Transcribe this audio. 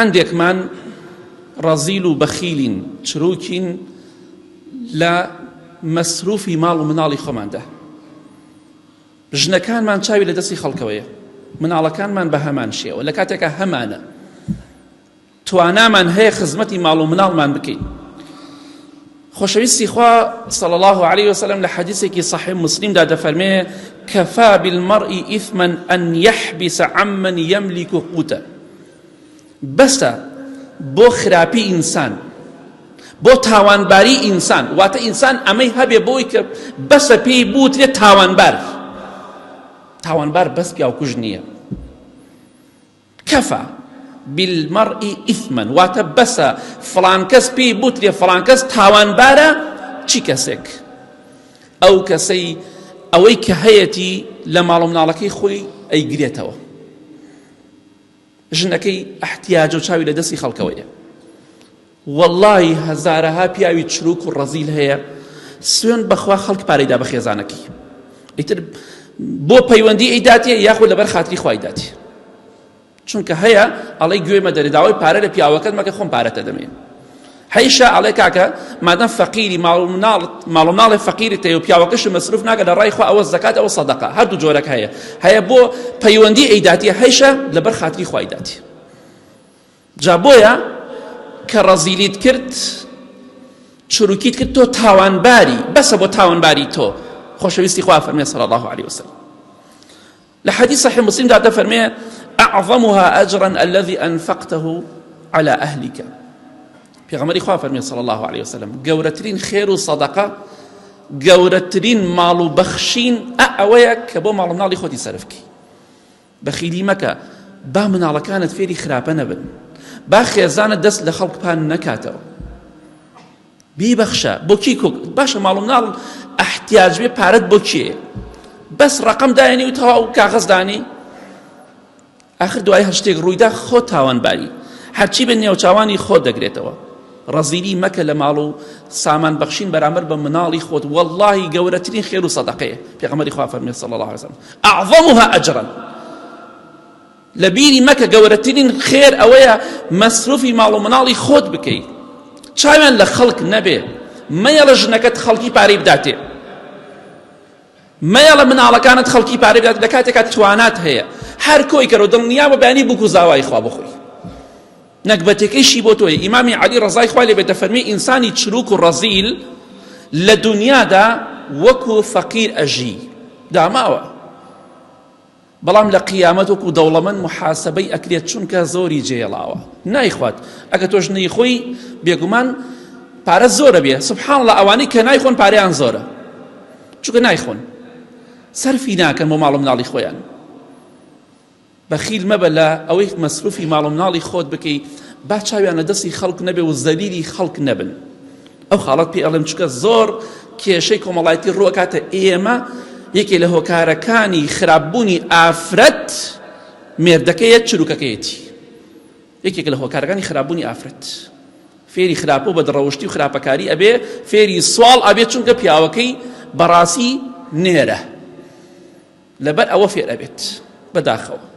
هەندێکمان ڕەزیل و بەخیلین، چروکین لە مەسروفی ماڵ و مناڵی خۆماندا. ژنەکانمان چاوی لە دەستی خەڵکەوەیە، مناڵەکانمان بە هەمان شێوە، لە کاتێکا هەمانە توانامان هەیە خزمەتی ماڵ و مناڵمان بکەین. خۆشەویستی خوا صلی الله علیه وسلم لە حەدیثێکی صحیح مسلمدا دەفەرمێ کفا بالمرء إثما أن يحبس عمن يملك قوته بەسە بۆ خراپی ئینسان بۆ تاوانباری ئینسان واتە ئینسان ئەمەی هەبێ بۆی کە بەسە پێی بوترێت تاوانبار تاوانبار بەس پیاوکوژ نییە کەفا بالمرء ئیثما واتە بەسە فڵان کەس پێی بوترێ فڵان کەس تاوانبارە چی کەسێک ئەو کەسەی ئەوەی کە هەیەتی لە ماڵ و مناڵەکەی خۆی ئەیگرێتەوە ژنەکەی ئەحتیاجە و چاوی لە دەستی خەڵکەوەیە وەڵڵاهی هەزارەها پیاوی چروک و ڕەزیل هەیە سوێن بەخوا خەڵک پارەی دا بە خێزانەکەی ئیتر بۆ پەیوەندی ئەیداتێ یاخود لەبەر خاتری خوای داتێ چونکە هەیە ئەڵێ گوێ مەدەرێ داوای پارە لە پیاوەکەت مەکە خۆم پارەتە دەمێ هەیشە ئەڵێ کاکە مادەم فەقیری ماڵ و مناڵت ماڵ و مناڵێ فەقیرت هەیە و پیاوەکەشت مەسروف ناکە لە ڕای خوا ئەوە زەکات ئەوە سەدەقە هەردوو جۆرەکە هەیە هەیە بۆ پەیوەندی ئەیداتیە هەیشە لەبەر خاتری خوای داتی جا بۆیە کە ڕەزیلیت کرد چروکیت کرد تۆ تاوانباری بەسە بۆ تاوانباری تۆ خۆشەویستی خوا فەرمێ صلی الله عليه وسلم لە حەدیث صحیح مسلم دا دەفەرمێ أعظمها أجرا الذي أنفقته على أهلك پێغەمبەری خوا فەرمی صلی الله عليه وسلم گەورەترین خێر و صدقە گەورەترین ماڵ و بەخشین ئەوەیە کە بۆ ماڵ و مناڵی خۆتی سەرف بکەی بەخیلی مەکە با مناڵەکانت فێری خراپە نەبن با خێزانت دەست لە خەڵک پان نەکاتەوە بیبەخشە بۆ کی کۆک باشە ماڵ و مناڵ ئەحتیاج بێ پارەت بۆ کێ بەس ڕقم دایانی و تەواو کاغەز دانی ئاخر دوای هەر شتێک ڕوویدا خۆ تاوانباری هەرچی بە نێوچاوانی خۆت دەگرێتەوە ڕەزیلی مەکە لە ماڵ و سامان بەخشین بەرامبەر بە مناڵی خۆت واللهی گەورەترین خێر و سەدەقەیە پێغەمبەری خوا فەرمی صلی الله علیه وسلم اعظمها اجرا لە بیری مەکە گەورەترین خێر ئەوەیە مەسروفی ماڵ و مناڵی خۆت بکەی چاویان لە خەڵک نەبێ مەیەڵە ژنەکەت خەڵکی پارەی بداتێ مەیەڵە مناڵەکانت خەڵکی پارەی بدات لە کاتێکا توانات هەیە هەر کۆی کەرەوە دڵنیا بە بەیانی بوک و زاوای خوا بخۆی نەگبەتەکەیشی بۆ تۆیە ئیمامی عەلی ڕەزای خوای لێ بێت دەفەرمێ ئینسانی چروک و ڕەزیل لە دنیادا وەکو فەقیر ئەژی داماوە بەڵام لە قیامەت وەکو دەوڵەمەند محاسبەی ئەکرێت چونکە زۆری جێڵاوە نایخوات ئەگە تۆش نەیخۆی بێگومان پارە زۆرە بێ سبحان الله ئەوانەی کە نایخۆن پارەیان زۆرە چونکە نایخۆن سەرفی ناکەن بۆ ماڵ و مناڵی خۆیان بەخیل مەبە لە ئەوەی مەسروفی ماڵ و مناڵی خۆت بکەی با چاویان لە دەستی خەڵک نەبێ و زەلیلی خەڵک نەبن ئەو خاڵەت پێ ئەڵێم چونکە زۆر کێشەی کۆمەڵایەتی ڕووەکاتە ئێمە یەکێ لە هۆکارەکانی خراپبوونی ئافرەت مێردەکەیە چروکەکەیەتی یەکێک لە هۆکارەکانی خراپبوونی ئافرەت فێری خراپە و بەدڕەوشتی و خراپەکاری ئەبێ فێری سواڵ ئەبێ چونکە پیاوەکەی بەڕاستی نێرە لەبەر ئەوە فێر ئەبێت بەداخەوە.